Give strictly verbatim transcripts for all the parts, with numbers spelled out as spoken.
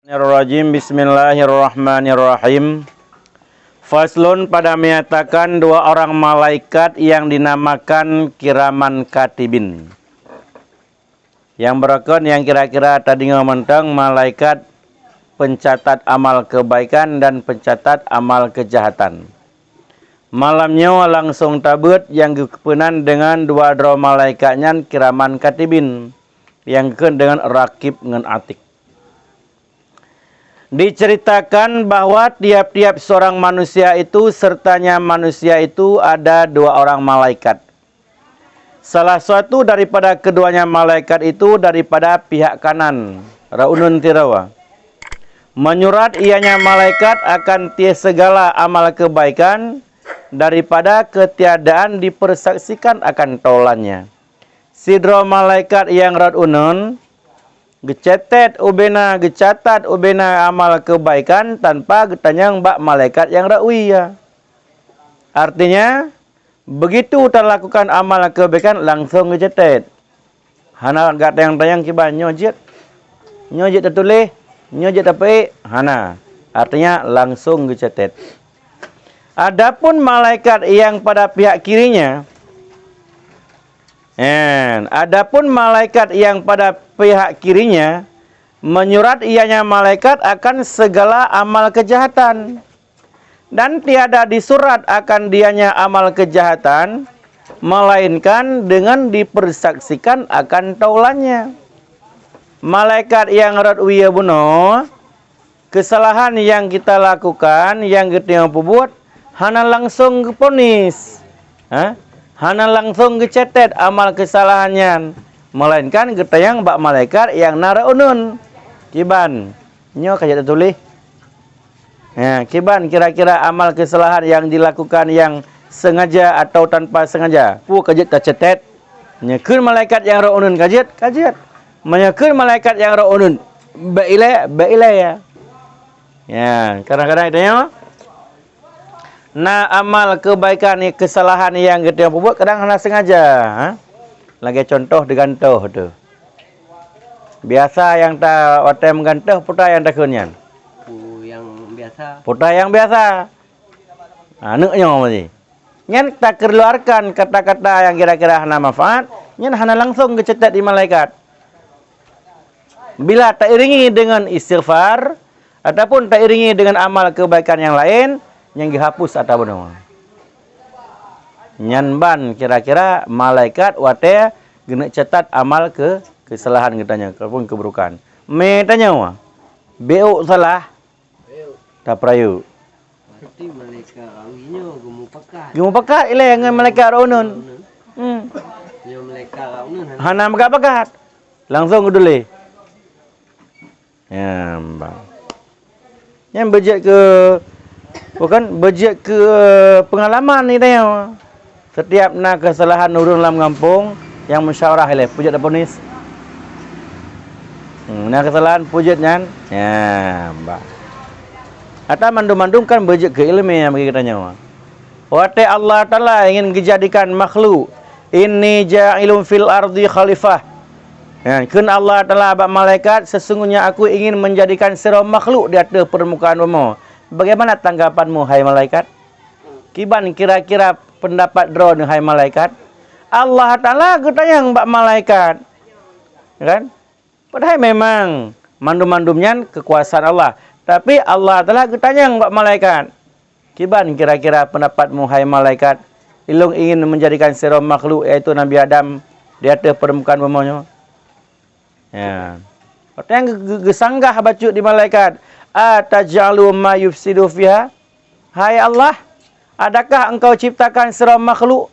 Bismillahirrahmanirrahim. Faslun, pada menyatakan dua orang malaikat yang dinamakan kiraman katibin. Nyang beureukeun nyang kira-kira tadeungoe mantong malaikat pencatat amal kebaikan dan pencatat amal kejahatan. Malam nyoe langsong tabeuet nyang geukeupeue nan deungon dua droe malaikat nyan kiraman katibin, nyang geukheun deungon Rakib ngon Atik. Diceritakan bahwa tiap-tiap seorang manusia itu, sertanya manusia itu ada dua orang malaikat. Salah satu daripada keduanya malaikat itu daripada pihak kanan, rot uneun tiroe. Menyurat ianya malaikat akan tiep segala amal kebaikan daripada ketiadaan dipersaksikan akan taulannya. Sidroe malaikat nyang rot uneun geucatat ubena, geucatat ubena amal kebaikan tanpa geutanyong bak malaikat nyang rot wie. Artinya, begitu talakukan amal kebaikan langsong geucatat. Hana geutanyong-tanyong kiban nyoe jeuet, nyoe jeuet tatuléh, nyoe jeuet tapeuék, hana. Artinya langsong geucatat. Adapun malaikat nyang pada pihak kirinya, en, adapun malaikat nyang pada pihak kirinya, menyurat ianya malaikat akan segala amal kejahatan. Dan tiada disurat akan dianya amal kejahatan, melainkan dengan dipersaksikan akan taulannya. Malaikat nyang rot wie bunoe, kesalahan nyang kita lakukan, nyang geutanyoe peubuet, hana langsong geuponis, ha? Hana langsong geucatat amal kesalahan nyan, melainkan geutanyong bak malaikat nyang na rot uneun. Kiban, nyoe ka jeuet tatuléh. Ha, kiban kira-kira amal kesalahan nyang dilakukan nyang sengaja atau tanpa sengaja. Peue ka jeuet tacatat? Nyoe kheun malaikat nyang rot uneun ka jeuet, ka jeuet. Meunyoe kheun malaikat nyang rot uneun, bék ilée, bék ilée ya. Ya, kadang-kadang tanyoe na amal kebaikan, kesalahan nyang geutanyoe peubuet kadang hana sengaja, ha? Lagée contoh digantoh tu. Biasa nyang ta watée meugantoh, peue ta nyang takheun nyan? Peue nyang biasa. Peue ta nyang biasa. Ha, neuk nyoe meusti. Nyan takeuluarkan kata-kata nyang kira-kira hana manfaat, nyan hana langsong geucatat di malaikat. Bila tairingi deungon istighfar ataupun tairingi deungon amal kebaikan nyang laén, nyan geuhapus ata bunoe. Nyan ban kira-kira malaikat watée geuneuk catat amal ke-, kesalahan geutanyoe ataupun keuburukan. Mé tanyoe, bék salah, tapeurayeuk. Berarti malaikat rawi nyoe geumupakat. Geumupakat ilée ngon malaikat rot uneun. Hmm. Nyoe malaikat rot uneun hana, hana meupakat. Langsong geutuléh. Ya, bah. Nyan beujeuet keu, bukan, beujeuet keu peungalaman ni tanyoe. Setiap na kesalahan ureuëng lam gampông nyang musyawarah ilée, peue jeuet taponis. Hmm, na kesalahan peue jeuet nyan? Ya, bah. Ata mandum-mandum kan beujeuet keu iéleumé nyang bagi geutanyoe. Watée Allah Taala ingin geujadikan makhluk, "Inni ja'ilun fil ardi khalifah." Ya, kheun Allah Taala bak malaikat, "Sesungguhnya Aku ingin menjadikan sidroe makhluk di ateueh permukaan bumoe." Bagaimana tanggapanmu, hai malaikat? Kiban kira-kira pendapat droeneuh, hai malaikat? Allah Taala geutanyong bak malaikat, kan? Padahai memang mandum-mandum nyan keukuasaan Allah, tapi Allah Taala geutanyong bak malaikat, "Kiban kira-kira pendapatmu, hai malaikat? Ilôn ingin menjadikan sidroe makhluk, yaitu Nabi Adam, di ateueh permukaan bumoe nyoe." Ya. Watée nyan geu-, geu-, geusanggah bacut di malaikat, "Ataj'alu ma yufsidu fiha?" Hai Allah, adakah Engkau ciptakan sidroe makhluk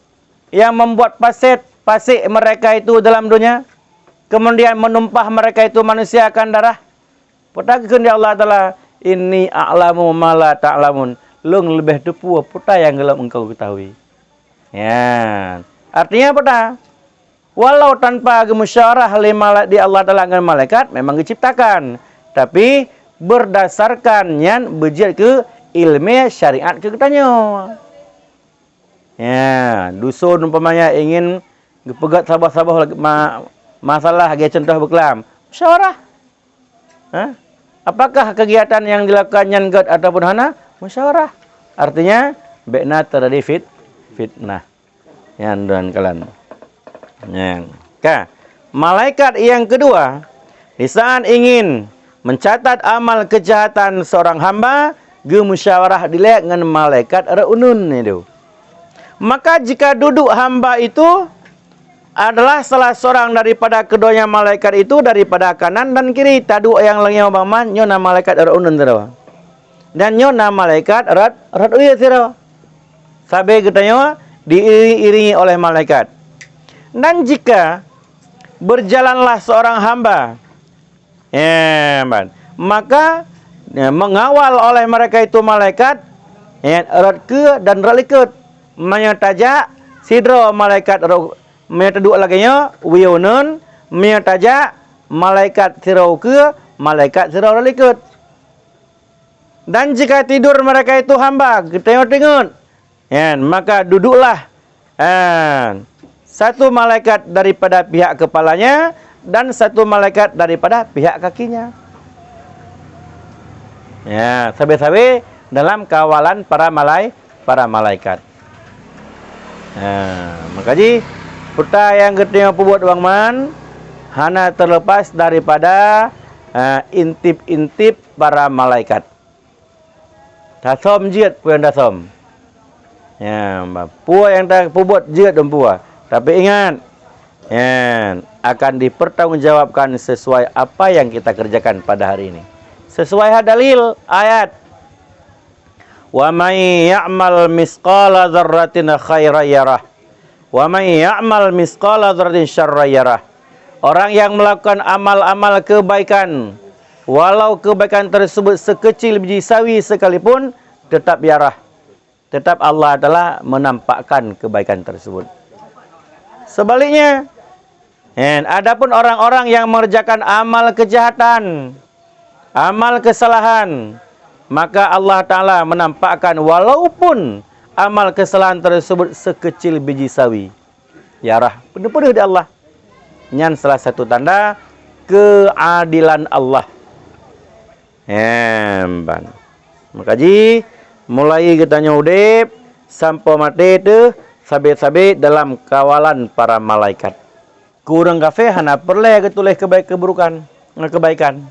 yang membuat paset, pasek mereka itu dalam dunia, kemudian menumpah mereka itu manusia akan darah? Peue takheun di Allah Taala, "Inni a'lamu ma la ta'lamun." Lôn leubeh teupeue peue nyang gohlom Engkau geutahui. Ya. Artinya peue? Walau tanpa geumusyawarah lé mala-, di Allah Taala ngon malaikat, memang geuciptakan. Tapi, berdasarkan nyan beujeuet keu iéleumé syariat keu geutanyoe. Ya, dusun umpamanya ingin geupeugét saboh-saboh lagée ma-, masalah lagée contoh beuklam. Musyawarah. Ha? Apakah kegiatan yang dilakukan nyan gét ataupun hana? Musyawarah. Artinya, bék na teujadi fit-, fitnah. Nyan dan kalan. Nyan. Ka. Malaikat yang kedua, di saat ingin mencatat amal kejahatan seorang hamba, geumusyawarah dilée ngon malaikat rot uneun nyan tu. Maka jika duduk hamba itu adalah salah seorang daripada keduanya malaikat itu daripada kanan dan kiri, taduek nyang lagée nyoe banmandum, nyoe na malaikat rot uneun sidroe. Dan nyoe na malaikat rot, rot uyeue sidroe. Sabe geutanyoe diiringi-iringi oleh malaikat. Dan jika berjalanlah seorang hamba, eh, ban, maka, ya, mengawal oleh mereka itu malaikat, ya, rot keue dan rot likot. Meunyoe tajak, sidroe malaikat rot, meunyoe taduek lagée nyoe, uyeue uneun, meunyoe tajak, malaikat sidroe keue, malaikat sidroe rot likot. Dan jika tidur mereka itu hamba, geutanyoe teungeut, nyan, maka duduklah, nyan, satu malaikat daripada pihak kepalanya dan satu malaikat daripada pihak kakinya. Ya, sabe-sabe dalam kawalan para malai-, para malaikat. Ha, maka jih, peue nyang geutanyoe peubuet banmandum hana terlepas daripada, ha, intip-intip para malaikat. Tasöm jeuet peue nyang tasöm. Ya, peue nyang tapeubuet jeuet dum peue. Tapi ingat, ya, akan dipertanggungjawabkan sesuai apa yang kita kerjakan pada hari ini. Sesuai ha dalil ayat. "Wa may ya'mal misqala dzarratin khairan yarah, wa may ya'mal misqala dzarratin syarran yarah." Orang yang melakukan amal-amal kebaikan, walau kebaikan tersebut sekecil biji sawi sekalipun, tetap yarah, tetap Allah Taala menampakkan kebaikan tersebut. Sebaliknya, en, adapun orang-orang yang mengerjakan amal kejahatan, amal kesalahan, maka Allah Taala menampakkan walaupun amal kesalahan tersebut sekecil biji sawi. Yarah, peudeuh-peudeuh di Allah. Nyan salah satu tanda keadilan Allah. Em, ban. Maka jih, mulai geutanyoe udeb sampoe maté teuh sabe-sabe dalam kawalan para malaikat. Keu ureuëng kafé hana peureulée geutuléh keubai-, keuburukan, kebaikan.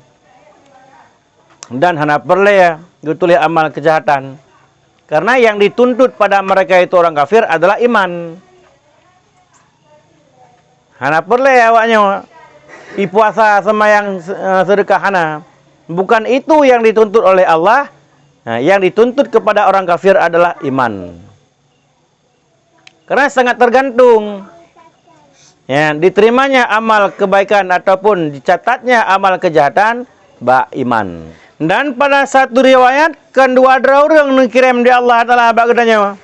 Dan hana peureulée geutuléh amal keujahatan. Karena yang dituntut pada mereka itu orang kafir adalah iman. Hana peureulée awaknyoe ipuasa, seumayang, se-, eh, seudeukah, hana. Bukan itu yang dituntut oleh Allah. Nah, yang dituntut kepada orang kafir adalah iman. Karena sangat tergantung, ya, diterimanya amal kebaikan ataupun dicatatnya amal kejahatan bak iman. Dan pada satu riwayat, kon dua droe ureuëng neukirém di Allah Taala bak geutanyoe.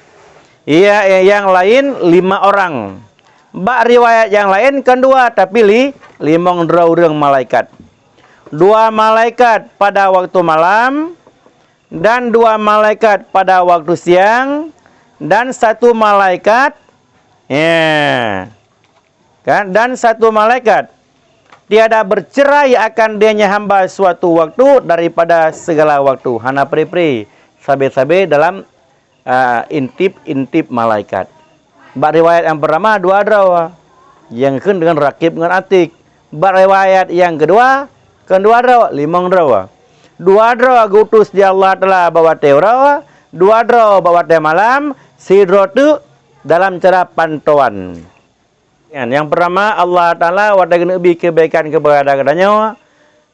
Iya, yang lain lima orang. Bak riwayat yang lain kon dua, tapi li-, limong droe ureuëng malaikat. Dua malaikat pada waktu malam, dan dua malaikat pada waktu siang, dan satu malaikat, ya, kan, dan satu malaikat tiada bercerai akan dianya hamba suatu waktu daripada segala waktu. Hana pri-pri, sabe-sabe dalam, ah, intip-intip malaikat. Bak riwayat nyang peurtama dua droe, nyang kheun deungon Rakib ngon Atid. Bak riwayat nyang keudua, kon dua droe, limong droe. Dua droe geutus di Allah Taala bak watée uroe, dua droe bak watée malam, sidroe teuk dalam cara pantauan. Nyang peurtama, Allah Taala watée geuneubi keubaikan keupada geutanyoe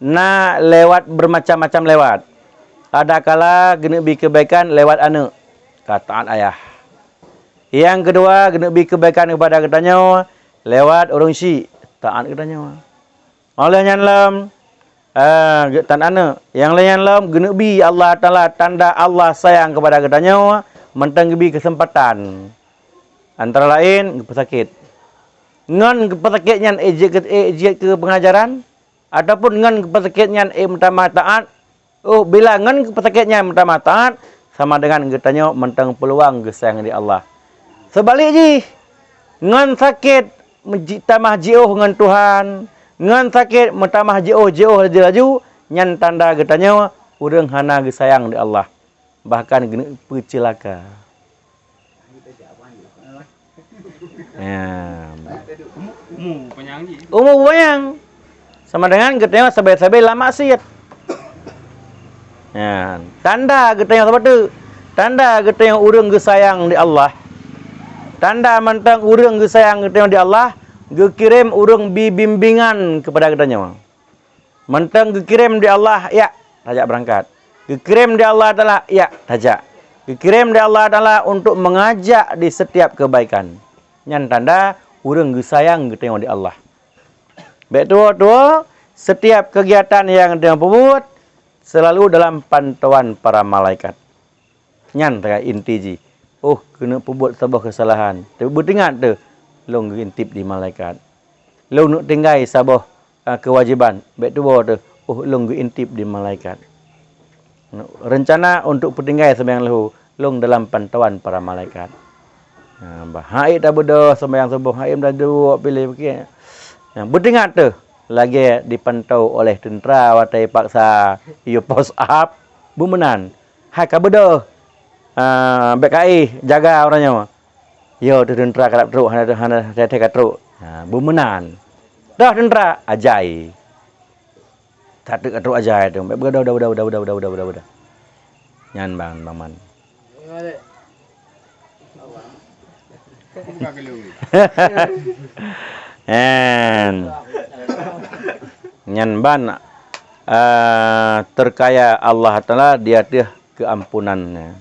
na lewat beumacam-macam lewat. Adakala geuneubi keubaikan lewat aneuëk, ka taát ayah. Nyang keudua, geuneubi keubaikan keupada geutanyoe lewat ureuëng syik, taát geutanyoe. Óh lheueh nyan lom, eh, geutan aneuëk. Nyang lheueh nyan lom geuneubi Allah Taala tanda Allah sayang keupada geutanyoe mantong geubi keuseumpatan. Antara laén geupeusakét. Ngon geupeusakét nyan ék jeuet keu, ék jeuet keu peungajaran, ataupun ngon geupeusakét nyan ék meutamah taát, oh, bila ngon geupeusakét nyan meutamah taát, sama dengan geutanyoe mantong peuluang geusayang di Allah. Seubalek jih, ngon sakét meuji-, tamah jiôh ngon Tuhan, ngon sakét meutamah jiôh-jiôh laju-laju, Nyan tanda geutanyoe ureuëng hana geusayang di Allah, bahkan geuneuk peuceulaka. Ya. Umu, umu panyang jih. Umu panyang. Sama dengan geutanyoe sabe-sabe lam maksiat. Ya. Tanda geutanyoe sabe tu. Tanda geutanyoe ureuëng geusayang di Allah. Tanda mantong ureuëng geusayang geutanyoe di Allah, geukirém ureuëng bi bimbingan kepada geutanyoe. Mantong geukirém di Allah, jak tajak beurangkat. Geukirém di Allah Taala, jak tajak. Geukirém di Allah Taala untuk mengajak di setiap kebaikan. Nyan tanda ureuëng geusayang geutanyoe di Allah. Bék tuwo-tuwo, setiap kegiatan nyang geutanyoe peubuet selalu dalam pantauan para malaikat. Nyan takai inti jih. Oh, keuneuk peubuet saboh keusalahan. Tapi beuteuingat teuh, lôn geuintip di malaikat. Lôn neuk tinggai saboh, a, keuwajéban. Bék tuwo teuh, oh, lôn geuintip di malaikat. Reuncana untuk peutinggai seumayang leuhô, lôn dalam pantauan para malaikat. Ha, bah, han ék tabeudôh seumayang suboh, han ék taduek piléh bukét. Ha, beuteuingat teuh, lagée dipantau oleh teuntra watée paksa yue post up, beumeunan. Hai ka beudôh, ah, bék ka éh jaga uroe nyoe. Yo, teuh teuntra ka trok, hana, hana, hana ka trok. Ha, beumeunan. Dah teuntra, ajai. Ka trok, ka trok ajai tu. Bék beudôh, beudôh, beudôh. Nyan ban, ban man. Nyan. Nyan ban, eh, terkaya Allah Taala di ateueh keuampunan-Nya.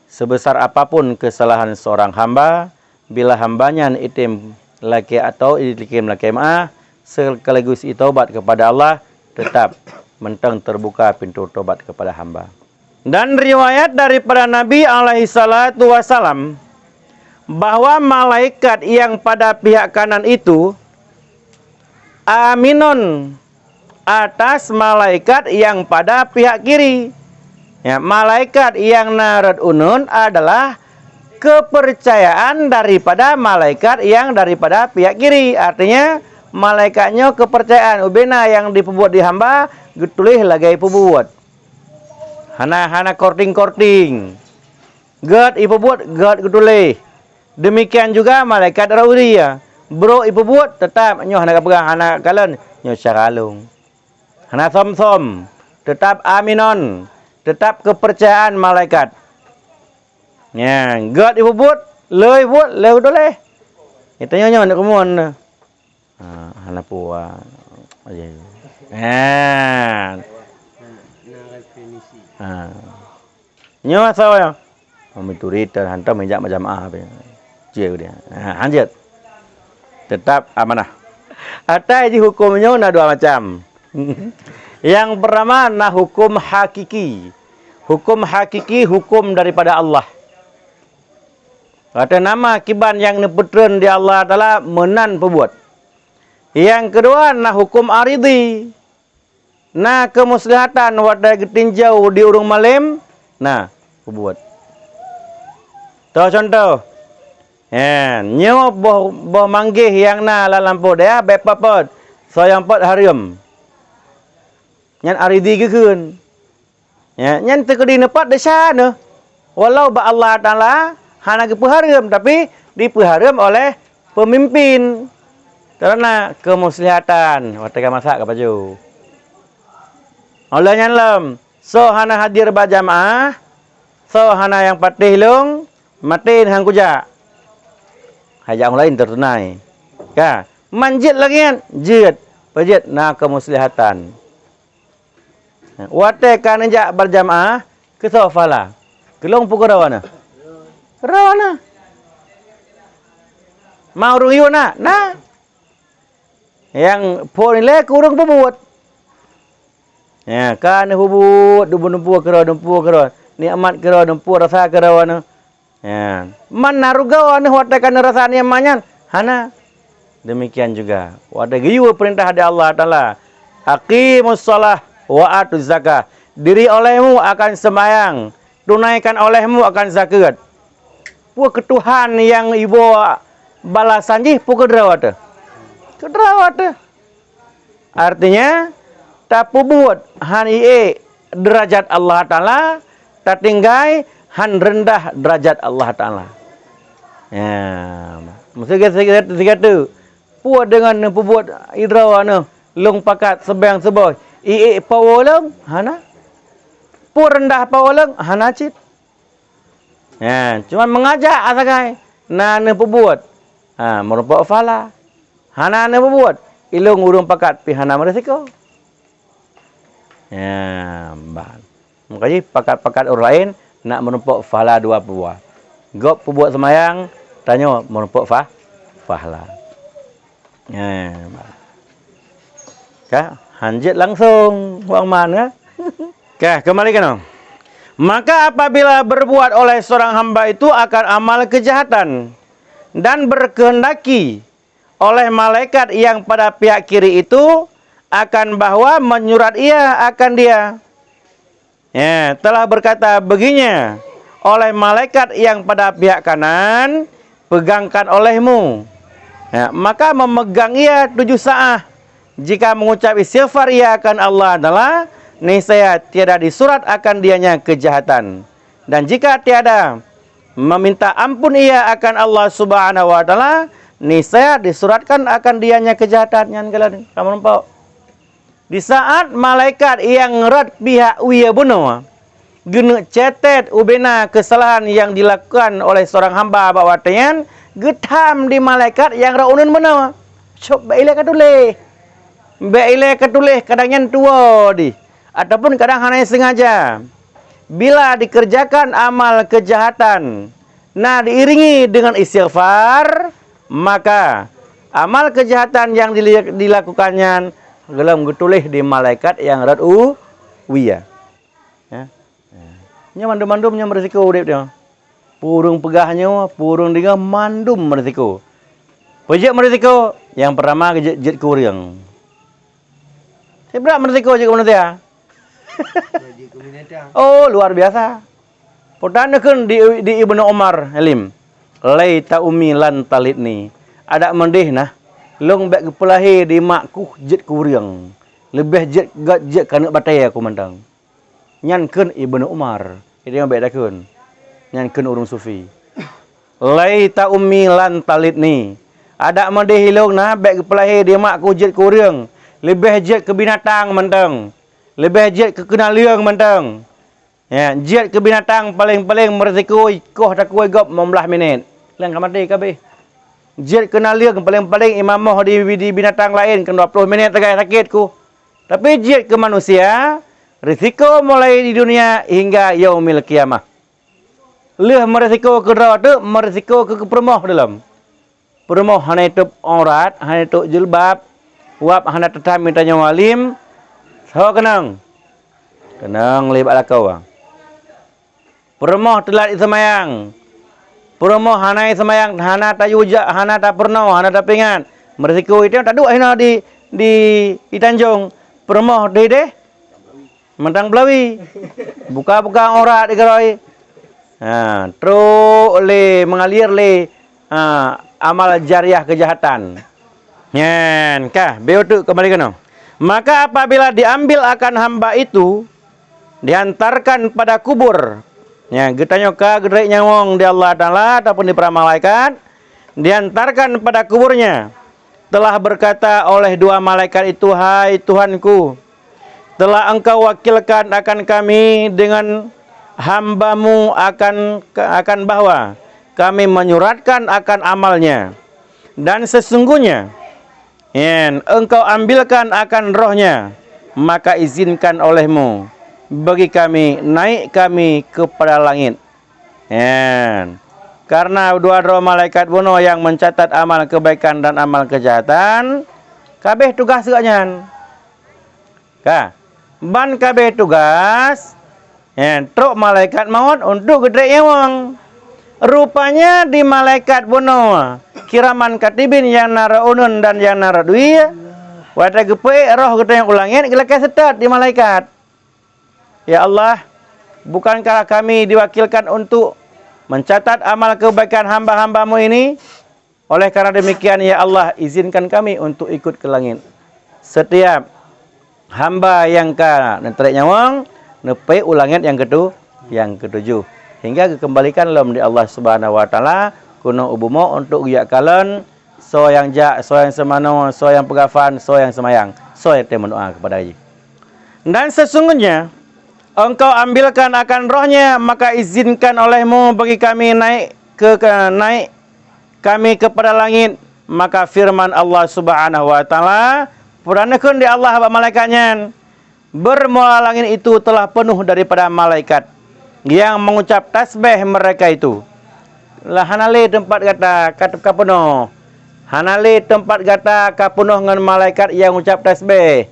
Seubesar apapun keusalahan seurang hamba, bila hamba nyan item lakée atau item lakée meuáh, sekaligus itaubat keupada Allah, teutap mantong teubuka pintoe taubat keupada hamba. Dan riwayat daripada Nabi alaihi salatu wasalam, bahwa malaikat nyang pada pihak kanan itu aminun atas malaikat nyang pada pihak kiri. Ya, malaikat nyang na rot uneuen adalah keupeurcayaan daripada malaikat nyang daripada pihak kiri. Artinya, malaikat nyoe keupeurcayaan ubena nyang jipeubuet di hamba geutuléh lagée peubuet. Hana, hana korting-korting. Gét jipeubuet, gét geutuléh. Deumikian juga malaikat rot urie. Brok jipeubuet, teutap nyoe hana kapeugah, hana kalon, nyoe syarah lôn. Hana som-som, teutap aminon, teutap keupeurcayaan malaikat. Nyan, gét jipeubuet, le jipeubuet, le geutuléh. Geutanyoe nyoe neuk keumuen. Ha, hana puas. Aja. Ha. Ha. Nyoe soe nyoe? Meuturi teuh hantom meujak meujamaah pih. Cek dia. Ha, hanjeuet. Teutap amanah. Atai jih huköm nyoe na dua macam. Nyang peurtama na huköm hakiki. Huköm hakiki, huköm daripada Allah. Watée nama kiban nyang neupeutreun di Allah Taala meunan peubuet. Nyang keudua na huköm aridhi. Na keumuslihatan watée geutinjau di ureuëng malém, na peubuet. Toh cuntoh, eh, nyoe boh, boh manggéh nyang na lam lampôh dayah bék pat-pat, soe nyang pat hareuem. Nyan aridhi geukheun. Ya, nyan teukeudi neupat desya neuh. Walau bak Allah Taala hana geupeuhareuem, tapi dipeuhareuem oleh peumimpin. Karena keumuslihatan, watée ka masak ka pajoh. Oleh nyan lom, soe hana hadir bak jamaah, soe hana nyang patéh lôn, maté neuh han kujak. Hajat ureuëng laén teutunai. Ka, man jeuet lagée nyan, jeuet. Peue jeuet na keumuslihatan. Watée ka neujak beurjamaah, keu soe pahala? Keu lôn peu keu droeneuh? Keu droeneuh. Ma ureuëng yue na? Na. Nyang phon ilée keu ureuëng peubuet. Ya, ka neuh peubuet, dubu dumpeue keudroe, dumpeue keudroe, nikmat keudroe, dumpeue rasa keudroe neuh. Ya. Man na rugoe neuh watée ka neurasa nikmat nyan? Hana. Demikian juga, watée geuyue peurintah di Allah Taala, "Aqimus shalah wa atuz zakah." Diri olehmu akan seumayang, tunaikan olehmu akan zakeuet. Peue keu Tuhan nyang iboh balasan jih peue keu droe teuh? Keu droe teuh. Artinya, tapeubuet han iék deurajat Allah Taala, tatinggai han reundah deurajat Allah Taala. Ya, meusigoe sigoe teuk, peue deungon neupeubuet idroe nyoe, lôn pakat seubeng seuboh, iék power lôn? Hana. Peue reundah power lôn? Hana cit. Ha, cuma meungajak asai na neupeubuet. Ha, meurumpok pahala. Hana neupeubuet, ilôn ureuëng pakat pih hana meurisiko. Ya, ban. Maka jih pakat-pakat ureuëng laén nak meurumpok pahala dua peubuah. Gob peubuet seumayang, tanyoe meurumpok fa-, pahala. Eh, ka, hanjeuet langsung, Wang Man, ka? Ka, kembali keunoe. Maka apabila berbuat oleh seorang hamba itu akan amal kejahatan dan berkehendaki oleh malaikat yang pada pihak kiri itu akan bahwa menyurat ia akan dia. Ya, telah berkata begini oleh malaikat yang pada pihak kanan, "Pegangkan olehmu." Ya, maka memegang ia tujuh saah. Jika mengucap istighfar ia akan Allah Taala, niscaya tiada disurat akan dianya kejahatan. Dan jika tiada meminta ampun ia akan Allah Subhanahu wa Taala, niscaya disuratkan akan dianya kejahatan. Nyan galak kamoe nampak. Di saat malaikat nyang rot pihak wie bunoe geuneuk catat ubena keusalahan nyang dilakukan oleh seurang hamba bak watée nyan, geutham di malaikat nyang rot uneuen bunoe, "Cok, bék ilée ka tuléh! Bék ilée ka tuléh, kadang nyan tuwoe dih, ataupun kadang hana sengaja." Bila dikerjakan amal keujahatan na diiringi deungon istighfar, maka amal keujahatan nyang dili-, dilakukan nyan gohlom geutuléh di malaikat nyang rot u wie. Ya. Nyoe mandum-mandum nyoe meurisiko udeb nyoe. Peue ureuëng peugah nyoe, peue ureuëng deungoe, mandum meurisiko. Peue jeuet meurisiko? Nyang peurtama jeuet, jeuet keu ureuëng. Sibrat meurisiko jeuet keu manusia. Oh, luar biasa. Peue tan neukheun di, di Ibnu Umar, Halim, "Laita ummi lan talidni." Adak meudeh nah, lôn bék geupeulahé di mak kuh jeuet keu ureuëng. Leubeh jeuet gét jeuet keu aneuëk batée aku mantong. Nyan kheun Ibnu Umar. Idéh bék takheun. Nyan kheun ureuëng sufi. "Laita ummi lan talidni." Adak meudeh ilôn nah bék geupeulahé di mak kuh jeuet keu ureuëng. Leubeh jeuet keu binatang mantong. Leubeh jeuet keu keunaleueng mantong. Ya, jeuet keu binatang paleng-paleng meurisiko ikoh takue gob lima belas minét. Lheueh ka maté kabeh. Jeuet keu naleueng paleng-paleng imamoh di, di binatang laén keu dua ploh minét sagai sakét kuh. Tapi jeuet keu manusia, risiko mulai di dunia hingga yaumil qiyamah. Lheueh meurisiko keu droe teuk, meurisiko keu, keu peurumoh dilom. Peurumoh hana itôb aurat, hana itôb jilbab, wab hana teutam mita nyoe alim, soe keunong? Keunong lé bak lakoe. Peurumoh teulat iseumayang. Peurumoh hana iseumayang, hana tayue jak, hana tapeurunoe, hana tapeuingat. Meurisiko itém taduek hinoe di, di, di Tanjong. Peurumoh di deh mantong beulawi. Buka-buka aurat di keurôi. Ha, trok lé, mengalir lé, ha, amal jariah keujahatan. Nyan ka, bék teuk kembali keunoe. Maka apabila diambil akan hamba itu, diantarkan pada kubur. Nyan, geutanyoe ka geudrek nyawöng di Allah Taala ataupun di para malaikat, diantarkan pada kuburnya. Telah berkata oleh dua malaikat itu, "Hai Tuhanku, telah Engkau wakilkan akan kami dengan hamba-Mu akan, akan bahwa kami menyuratkan akan amalnya. Dan sesungguhnya, yan, Engkau ambilkan akan rohnya, maka izinkan oleh-Mu bagi kami naik kami kepada langit." Nyan. Karena dua droe malaikat bunoe nyang mencatat amal kebaikan dan amal kejahatan, kabeh tugaih geuh nyan. Ka. Ban kabeh tugaih, nyan, trok malaikat maut untuk geudrek nyawöng. Rupanya di malaikat bunoe, kiraman katibin nyang na rot uneuen dan nyang na rot wie, watée geupeuék roh geutanyoe u langét, geulakée seutôt di malaikat. "Ya Allah, bukankah kami diwakilkan untuk mencatat amal kebaikan hamba-hamba-Mu ini? Oleh karena demikian, ya Allah, izinkan kami untuk ikut ke langit." Setiap hamba nyang ka neutrek nyawöng, neupeuék u langét nyang keutu-, nyang keutujoh. Hingga geukeumbalikan lom di Allah Subhanahu wa Taala keunoe u bumoe untuk geujak kalon soe nyang jak, soe nyang seumanoe, soe nyang peugafan, soe nyang seumayang, soe nyang teuh meudoá keupada jih. Dan sesungguhnya Engkau ambilkan akan rohnya, maka izinkan olehmu bagi kami naik ke, ke naik kami kepada langit. Maka firman Allah Subhanahu wa Taala, peureuneukheun di Allah bak malaikat nyan, bermula langit itu telah penuh daripada malaikat yang mengucap tasbih mereka itu. Lah hana lé teumpat gata ka, ka peunoh. Hana lé teumpat gata ka peunoh ngon malaikat nyang ucab tasbih.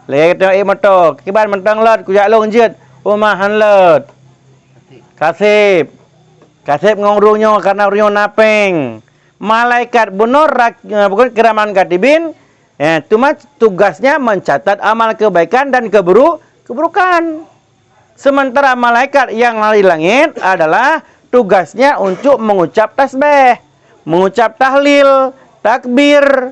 Lé teungoh ék moto, kiban mantong lôt kujak lôn jeuet, uma han lôt. Kaseb. Kaseb ngon ureuëng nyoe karena ureuëng nyoe na péng. Malaikat bunoe rak-, eh, bukan kiraman katibin, eh, cuma tugasnya mencatat amal kebaikan dan keburu-, keburukan. Sementara malaikat yang di langit adalah tugasnya untuk mengucap tasbih, mengucap tahlil, takbir.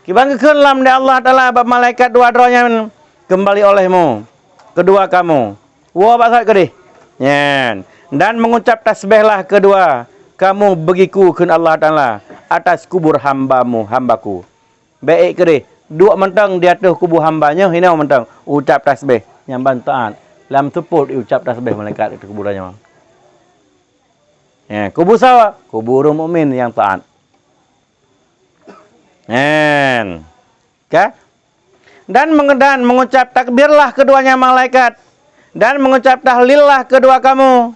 Kiban geukheun lom di Allah Taala bak malaikat dua droe nyan, "Kembali olehmu, kedua kamu. Woe bak saát keudeh." Nyan. "Dan mengucap tasbihlah kedua kamu bagiku," kheun Allah Taala, "atas kubur hambamu, hambaku." Bék ék keudeh, duek mantong di ateueh kubu hamba nyoe hinoe mantong, ucab tasbih nyang ban taát. Lam seupôt iucab tasbih malaikat di kubu tanyoe. Ya, kubu sawa, kubu ureuëng mukmin nyang taát. Nyan. Ka? Dan menge-, dan mengucap takbirlah keduanya malaikat, dan mengucap tahlillah kedua kamu.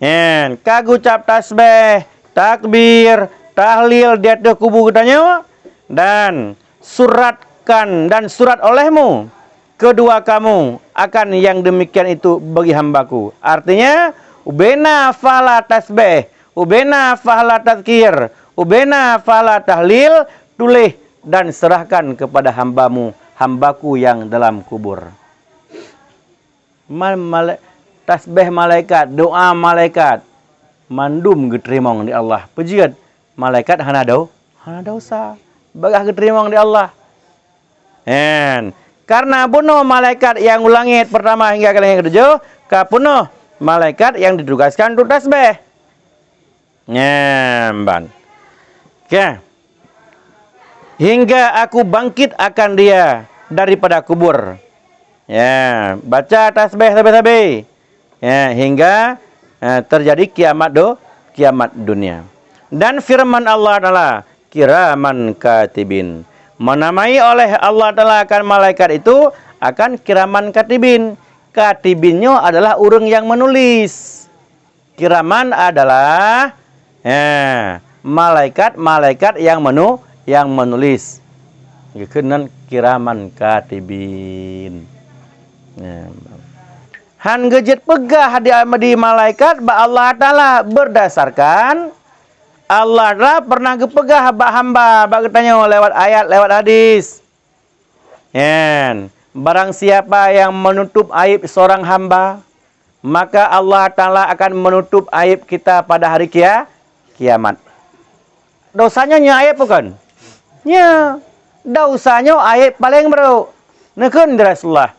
Nyan, ka geucab tasbih, takbir, tahlil di ateueh kubu geutanyoe, dan suratkan, dan surat olehmu kedua kamu akan yang demikian itu bagi hambaku. Artinya, ubena pahala tasbih, ubena pahala tazkir, ubena pahala tahlil, tuléh dan serahkan kepada hambamu, hambaku yang dalam kubur. Ma-, mala-, tasbih malaikat, doa malaikat, mandum geuteurimong di Allah. Peujeuet, malaikat hana dau-, hana desya. Bagah geuteurimong di Allah. Hen. Karena bunoe malaikat nyang u langét peurtama hingga ka langét keutujoh, ka peunoh malaikat nyang ditugaskan untuk tasbih. Nyan ban. Oke. Hingga aku bangkit akan dia daripada kubur. Ya, baca tasbih sabe-sabe. Ya, hingga, eh, terjadi kiamat do-, kiamat dunia. Dan firman Allah Taala, "Kiraman katibin." Menamai oleh Allah Taala akan malaikat itu akan kiraman katibin. Katibin nyoe adalah ureuëng yang menulis. Kiraman adalah, eh, malaikat-malaikat yang menu-, yang menulis. Geukheun nan kiraman katibin. Eh, han geujeuet peugah di, di malaikat bak Allah Taala berdasarkan Allah Taala pernah geupeugah bak hamba, bak geutanyoe lewat ayat, lewat hadis. Nyan, barang siapa yang menutup aib seorang hamba, maka Allah Taala akan menutup aib kita pada hari kia-, kiamat. Dosa nyoe nyoe aib bukan? Nyoe. Dosa nyoe aib paling buruk. Neukheun di Rasulullah,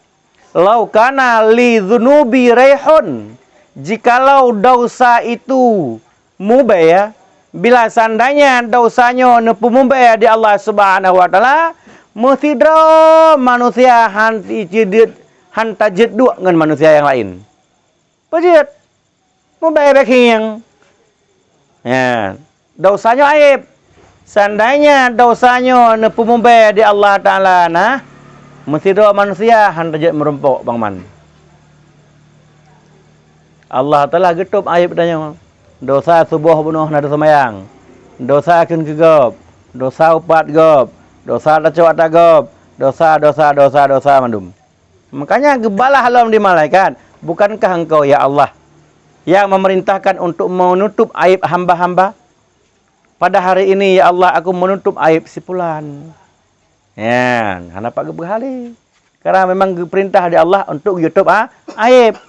"Lau kana li dzunubi raihun," jikalau dosa itu mubée, ya, bila seandainya dosa nyoe neupeumubée di Allah Subhanahu wa Taala, meusidroe manusia han jeuet, han tajeuet duek ngon manusia nyang laén. Peujeuet, mubée bék hieng. Ya, dosa nyoe aib. Seandainya dosa nyoe neupeumubée di Allah Taala na, meusidroe manusia han tajeuet meurumpok banguman. Allah Taala geutôb aib tanyoe. Dosa suboh bunoe hana taseumayang. Dosa kheun keu gob. Dosa upat gob. Dosa tacok ata gob. Dosa, dosa, dosa, dosa mandum. Makanya geubalah lom di malaikat, "Bukankah Engkau, ya Allah, yang memerintahkan untuk menutup aib hamba-hamba? Pada hari ini, ya Allah, aku menutup aib si pulan." Nyan, hana pat geupeugah lé. Karena memang geupeurintah di Allah untuk geutôb a-, aib.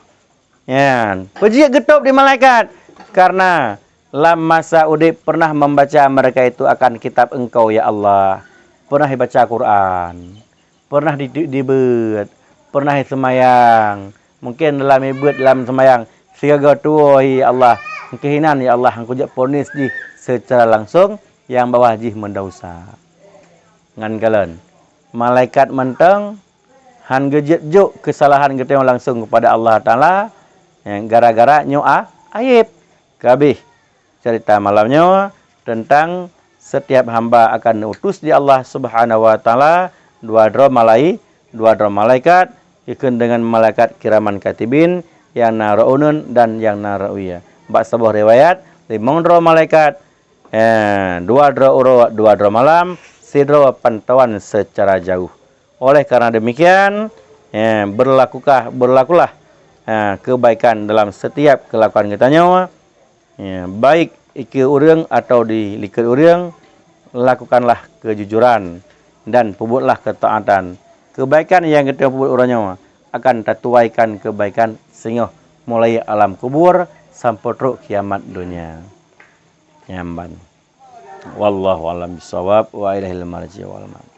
Nyan, peujeuet geutôb di malaikat. Karena lam masa udeb pernah membaca mereka itu akan kitab Engkau, ya Allah. Pernah dibaca Quran. Pernah di-, di-, dibeuet. pernah seumayang. Mungkin dalam ibuet lam seumayang, sigoe tuwoe, "Ya Allah, mungkin hinan, ya Allah, Engkau jeuet ponis jih seucara langsong nyang bahwa jih meudesya." Ngon kalon, malaikat mantong han geujeuet jok keusalahan geutanyoe langsong keupada Allah Taala, ya, gara-gara nyoe a-, ayeb. Kabeh cerita malam nyoe teuntang setiap hamba akan neutus di Allah Subhanahu wa Taala dua droe malai-, dua droe malaikat, ikheun deungon malaikat kiraman katibin nyang na reu'uneun dan nyang na reu'uya. Bak saboh riwayat, limong droe malaikat, eh, dua droe uroe, dua droe malam, sidroe pantauan seucara jauh. Oleh karena demikian, eh, berlakukah, berlakulah, eh, kebaikan dalam setiap kelakuan geutanyoe, ya, baik dikeue ureuëng atau dilikot ureuëng, lakukanlah kejujuran dan peubuetlah ketaatan. Kebaikan nyang geutanyoe peubuet uroe nyoe akan tatuaikan kebaikan singoh mulai alam kubur sampoe trok kiamat donya. Nyan ban. Wallahu a'lam bishawab, wa ilaihil marji' wal ma'ab.